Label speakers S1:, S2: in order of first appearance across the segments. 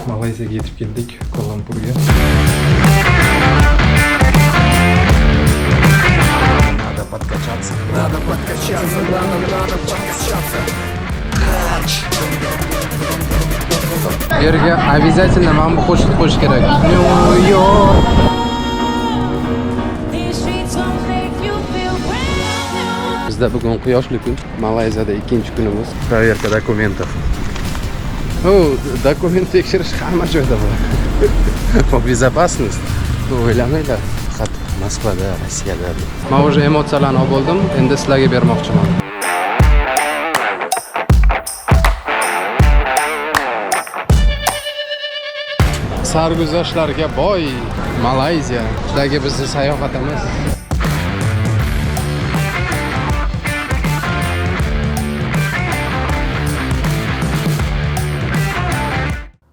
S1: Malayziyaga yetib keldik, Kuala-Lumpurga.
S2: Надо подкачаться.
S3: Надо подкачаться, надо, надо подкачаться.
S1: Bu yerga обязательно mana bu qo'shiqni qo'yish kerak. New York.
S4: These streets will make you feel brand new.
S1: Bizda bugun quyoshli kun. Malayziyada ikkinchi kunimiz. Проверка документов. Ну, dokument tekshirish hamma joyda bor. По безопасности. O'ylamanglar. Faqat Moskvada, Rossiyada. Men уже emotsiyalarni olib bo'ldim, endi sizlarga bermoqchiman. Sarguzashtlarga boy Malayziyadagi bizni sayohatimiz.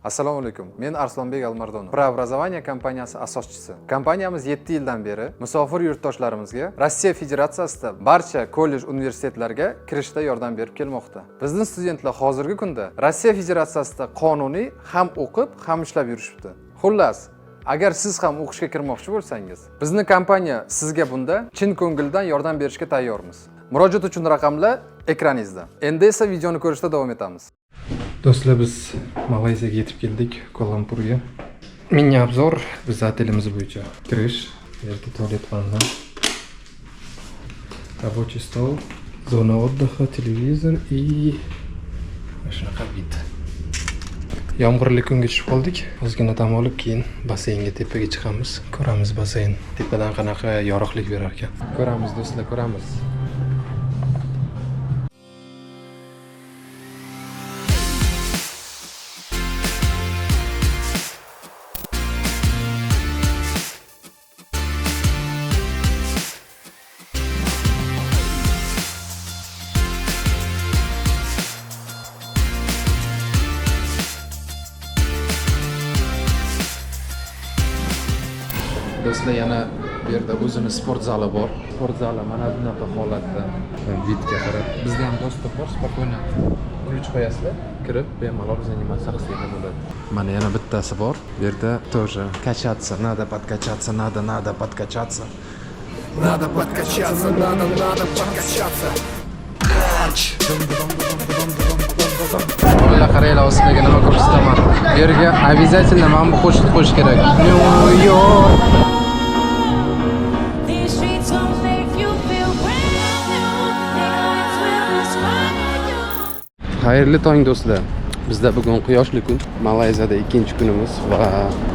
S1: Assalomu alaykum. Men Arslonbek Almardonov. Преобразование kompaniyasi asoschisi. Kompaniyamiz 7 yildan beri musofir yurtdoshlarimizga Rossiya Federatsiyasida barcha kollej, universitetlarga kirishda yordam berib kelmoqda. Bizning studentlar hozirgi kunda Rossiya Federatsiyasida qonuniy ham o'qib, ham ishlab yurishibdi. Xullas, agar siz ham o'qishga kirmoqchi bo'lsangiz, bizni kompaniya sizga bunda chin ko'ngildan yordam berishga tayyormiz. Murojaat uchun raqamlar ekraningizda. Endi esa videoni ko'rishda davom etamiz. Do'stlar, biz Malayziyaga yetib keldik, Kuala-Lumpurga. Mini обзор biz otelimiz bo'yicha. Kirish, bu yerda tualet, vanna. Рабочий стол, зона отдыха, televizor и shunaqa вид. Yomg'irli kunga tushib qoldik. Ozgina dam olib, keyin basseynga, tepaga chiqamiz. Ko'ramiz, basseyn tepadan qanaqa yorug'lik berar ekan. Ko'ramiz, do'stlar, ko'ramiz. Do'stlar, yana bu yerda o'zini sport zali bor. Sport zali mana bunaqa holatda. Вид ga qarab. Bizda ham доступ bor, спокойно ключ qo'yasizlar, kirib bemalol заниматься qilsanglar bo'ladi. Mana yana bittasi bor. Bu yerda тоже качаться, надо подкачаться, надо, надо подкачаться.
S3: Надо подкачаться, надо, надо подкачаться.
S1: Bolalar, qaranglar, sizlarga nima ko'rsataman. Bu yerga обязательно mana bu qo'shiqni qo'yish kerak. New York.
S4: These streets will make you feel brand new. Lights will inspire you.
S1: Xayrli tong, do'stlar. Bizda bugun quyoshli kun. Malayziyada ikkinchi kunimiz va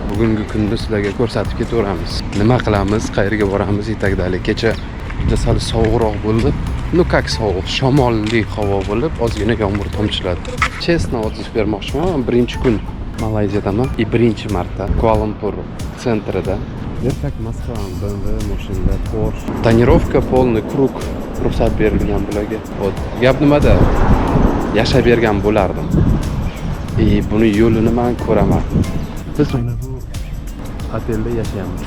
S1: bugungi kunni sizlarga ko'rsatib ketaveramiz. Nima qilamiz, qayerga boramiz и так далее. Kecha juda sal sovuqroq bo'ldi. Ну как sovuq, shamolli havo bo'lib, ozgina yomg'ir tomchiladi. Честно отзыв bermoqchiman. Birinchi kun Malayziyadaman и birinchi marta Kuala-Lumpur центр ida. Как Moskva, BMW, mashinalar, Porsche. Тонировка полный круг ruxsat berilgan bularga. Вот. Gap nimada? Yashab bergan bo'lardim. И buni yo'lini man ko'raman. Biz mana bu otelda yashaymiz.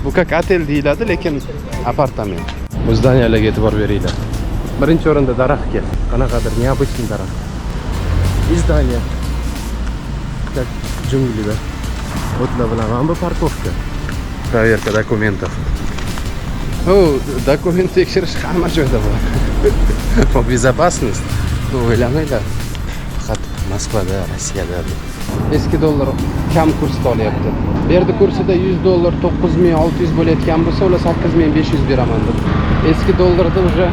S1: Bu как otel deyiladi, lekin apartament. Bu здания larga e'tibor beringlar. Birinchi o'rinda daraxtga. Qanaqadir необычный daraxt. И здание. Как джунглида. O'tlar bilan mana bu парковка. Проверка документов. Ну, dokument tekshirish hamma joyda bor. По безопасности. O'ylamanglar. Faqat Moskvada, Rossiyada. Eski dollar kam kursda olyapti. Bu yerda kursida 100 dollar 9600 bo'layotgan bo'lsa, ular 8500 beraman deb. Eski dollarda уже,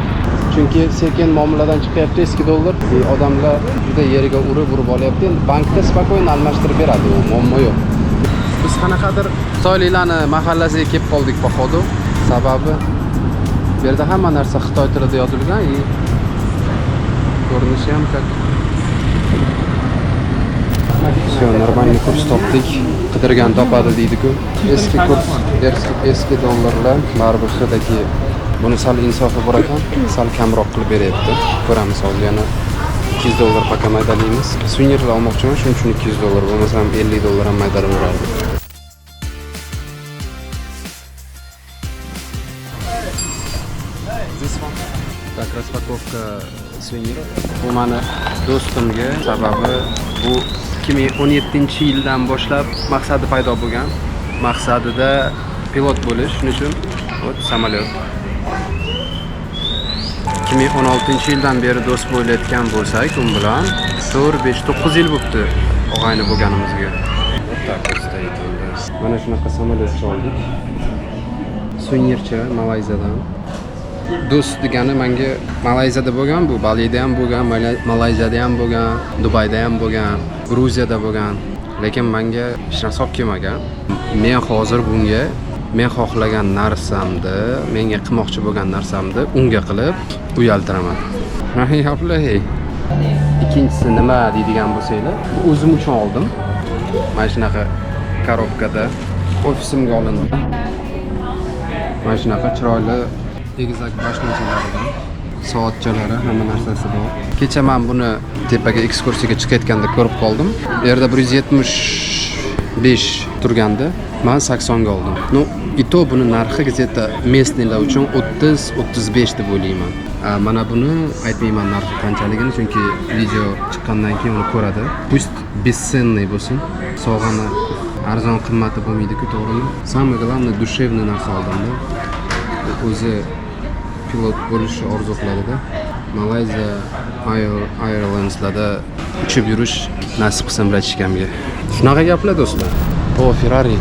S1: chunki sekin muomaladan chiqyapti eski dollar. И odamlar juda yeriga urib urib olyapti. Endi bankda спокойно almashtirib beradi, u muammo yo'q. Biz qanaqadir xitoyliklarni mahallasiga kelib qoldik, походу. Sababi bu yerda hamma narsa xitoy tilida yozilgan и ko'rinishi ham как. Все, нормальный kurs topdik. Qidirgan topadi deydi-ku. Eski kurs, eski dollarlar baribir все-таки buni sal insofi bor ekan, sal kamroq qilib beryapti. Ko'ramiz hozir, yana 200 dollar пока maydalaymiz. Suvenirlar olmoqchiman, shuning uchun 200 dollar, bo'lmasam 50 dollar ham maydalab yuborardim. This one. Так, распаковка Сувенир. Bu mani do'stimga, sababi bu 2017-yildan boshlab maqsadi paydo bo'lgan. Maqsadida pilot bo'lish, shuning uchun вот samolyot. 2016-yildan beri do'st bo'layotgan bo'lsak, u bilan 4, 5, 9 yil bo'pti og'ayni bo'lganimizga. Вот так вот стоит он, да. Mana shunaqa samolyotcha oldik. Suvenircha Malayziyadan. Do'st degani menga Malayziyada bo'lgan, bu Balida ham bo'lgan, Malayziyada ham bo'lgan, Dubayda ham bo'lgan, Gruziyada bo'lgan. Lekin menga hech narsa olib kelmagan. Men hozir bunga men xohlagan narsamni, menga qilmoqchi bo'lgan narsamni unga qilib uyaltiraman. Gaplar, hey. Ikkinchisi nima deydigan bo'lsanglar, bu o'zim uchun oldim. Mana shunaqa korobkada ofisimga olindi. Mana shunaqa chiroyli egizak башня chalaridan soatchalari, hamma narsasi bor. Kecha men buni tepaga ekskursiyaga chiqayotganda ko'rib qoldim. Bu yerda 175 turgandi. Men 80 ga oldim. Ну, и то buni narxi где-то местный lar uchun 30-35 deb o'ylayman. Mana buni aytmayman narxi qanchaligini, chunki video chiqqandan keyin uni ko'radi. Пусть бесценный bo'lsin. Sovg'ani arzon qimmati bo'lmaydi-ku, to'g'rimi? Самое главное, душевный narsa oldimda. O'zi pilot bo'lishni orzu qiladida. Malayziya Airlineslarda uchib yurish nasib qilsin братишка mga. Shunaqa gaplar, do'stlar. O, Ferrari.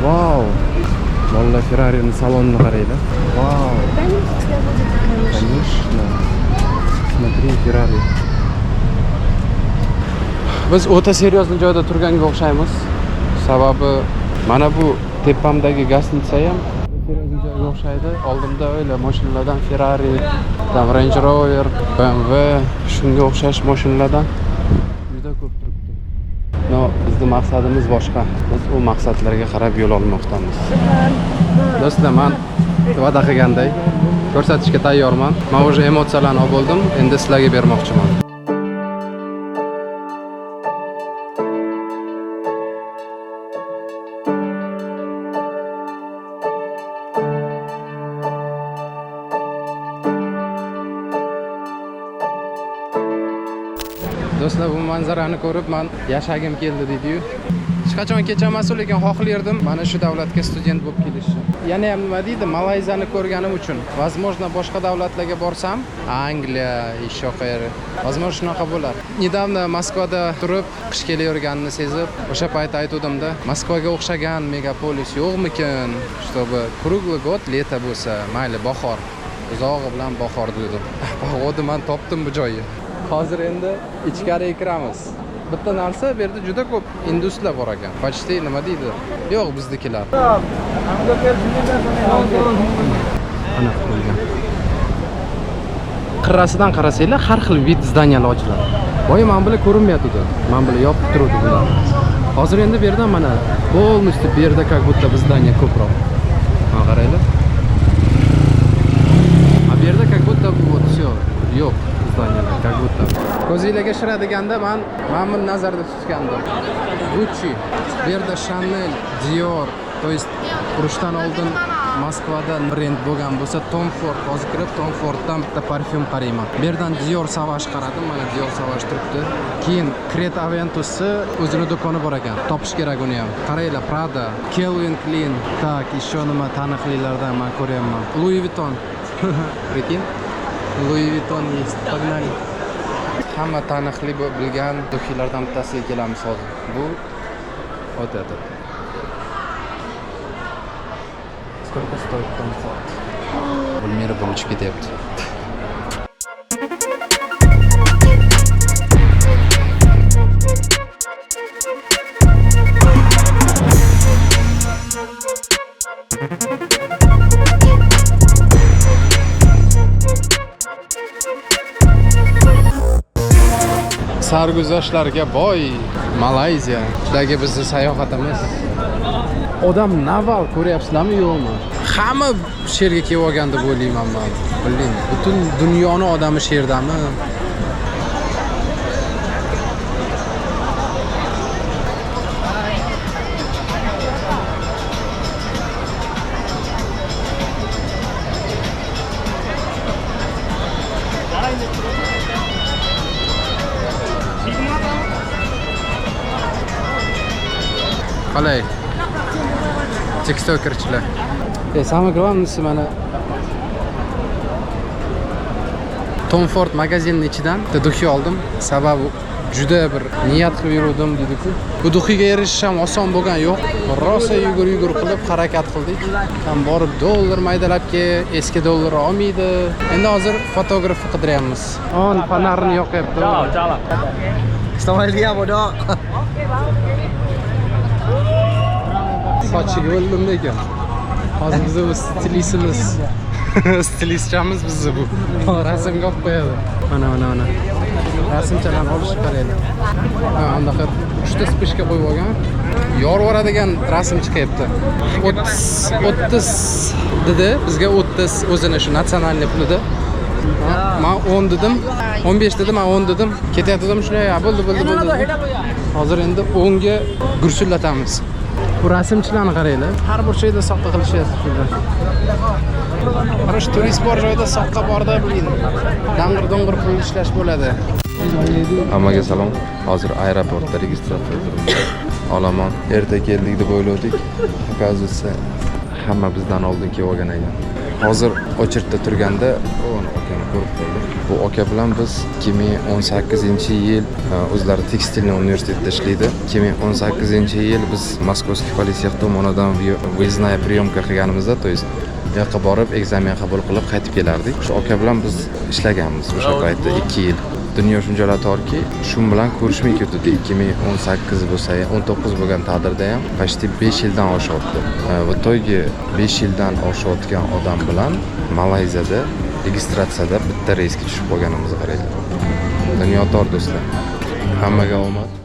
S1: Vau! Bolalar, Ferrari'ni salonini qaranglar. Vau! Конечно. Смотри, Ferrari. Biz o'ta серьезный joyda turganga o'xshaymiz. Sababi mana bu tepamdagi гостиница ham серьезный joyga o'xshaydi. Oldimda o'yla mashinalardan Ferrari, там Range Rover, BMW, shunga o'xshash mashinalardan juda ko'p turibdi. Но, bizni maqsadimiz boshqa. Biz u maqsadlarga qarab yo'l olmoqdamiz. Do'stlar, man va'da qilganday ko'rsatishga tayyorman. Men уже emotsiyalarni olib bo'ldim, endi sizlarga bermoqchiman. Do'stlar, bu manzarani ko'rib man yashagim keldi deydi-yu. Hech qachon kech emas, lekin xohlardim mana shu davlatga student bo'lib kelishni. Yana ham nima deydi, Malayziyani ko'rganim uchun. Возможно, boshqa davlatlarga borsam, Angliya, еще qayeri. Возможно, shunaqa bo'lar. Недавно Moskvada turib, qish kelaverganini sezib, o'sha payt aytuvdim-da, Moskvaga o'xshagan megapolis yo'qmikin, чтобы круглый год лето bo'lsa, mayli bahor. Uzog'i bilan bahor dedim. Погода man topdim bu joyni. Hozir endi ichkariga kiramiz. Bitta narsa, bu yerda juda ko'p induslar bor ekan. Почти nima deydi? Yo'q, biznikilar. Anaqa qo'ygan. Qirrasidan qarasanglar, har xil вид здания lar ochiladi. Boya mana bular ko'rinmayotdi. Mana bular yopib turuvdi bular. Hozir endi bu yerdan mana полностью bu yerda как будто бы здание ko'proq. Mana qaranglar. А bu yerda как будто вот всё, yo'q здания lar, как будто. Ko'zinglarga shiradiganda man buni nazarda tutgandim. Gucci, bu yerda Chanel, Dior, то есть urushdan oldin Moskvada brend bo'lgan bo'lsa, Tom Ford, hozir kirib Tom Forddan bitta parfyum qarayman. Bu yerdan Dior Sauvage qaradim, mana Dior Sauvage turibdi. Keyin Creed Aventus'i o'zini do'koni bor ekan. Topish kerak uni ham. Qaranglar, Prada, Calvin Klein, так, еще nima taniqlilardan man ko'ryapman. Louis Vuitton. Прикинь? Louis Vuitton есть. Погнали. Hamma taniqli bilgan духи lardan bittasiga kelamiz hozir. Bu вот этот. Сколько стоит Tom Ford? Gulmira bo'lib ketyapti. Sarguzashtlarga boy Malayziyadagi bizni sayohatimiz. Odam навал, ko'ryapsizlarmi, yo'qmi? Hamma shu yerga kelib olgan deb o'ylayman man. Блин, butun dunyoni odami shu yerdami? Qalay? Tiktokerchilar. E, самое главное, mana Tom Ford magazinni ichidan bitta духи oldim. Sababi juda bir niyat qilib yuruvdim deydi-ku. Bu духи ga erishish ham oson bo'lgan yo'q. Rosa yugur-yugur qilib harakat qildik. Ham borib dollar maydalab kel, eski dollar olmaydi. Endi hozir fotograf qidiryapmiz. On fonarini yoqyapti.
S2: Selamat dia bodoh.
S1: Sochiga o'ldim lekin. Hozir bizni bu stilistimiz, stilistchamiz bizni bu rasmga olib qo'yadi. Mana, mana, mana. Rasmchalarni olishib qaranglar. Ha, anaqa uchta вспышка qo'yib olgan. Yorib yuboradigan rasm chiqyapti. 30 30 dedi, bizga 30 o'zini shu национальный pulida. Man 10 dedim, 15 dedim, man 10 dedim. Ketayotgandim shunday, "Ha, bo'ldi, bo'ldi, bo'ldi." dedim. Hozir endi 10 ga gursillatamiz. Bu rasmchilarni qaranglar. Har bir joyda soqqa qilishyapti shular. Mana shu turist bor joyda soqqa borda, блин. Dang'ir-dong'ir pul ishlash bo'ladi.
S5: Hammaga salom. Hozir aeroportda registratsiya turibdi. Olomon. Erta keldik deb o'yladik. Оказывается, hamma bizdan oldin kelib olgan ekan. Hozir очередь da turganda uni akani ko'rib qoldim. Bu aka bilan biz 2018-yil o'zlari текстильный universitetda ishlaydi. 2018-yil biz Московский политех tomonidan выездная приемка qilganimizda, то есть bu yoqqa borib экзамен qabul qilib qaytib kelardik. Shu aka bilan biz ishlaganmiz o'sha paytda 2 yil. Dunyo shunchalar torki, shu bilan ko'rishmay ketdi. 2018 bo'lsa, 19 bo'lgan taqdirda ham почти 5 yildan oshyapti. В итоге 5 yildan oshayotgan odam bilan Malayziyada registratsiyada bitta reysga tushib qolganimizni qaranglar. Dunyo tor, do'stlar. Hammaga omad.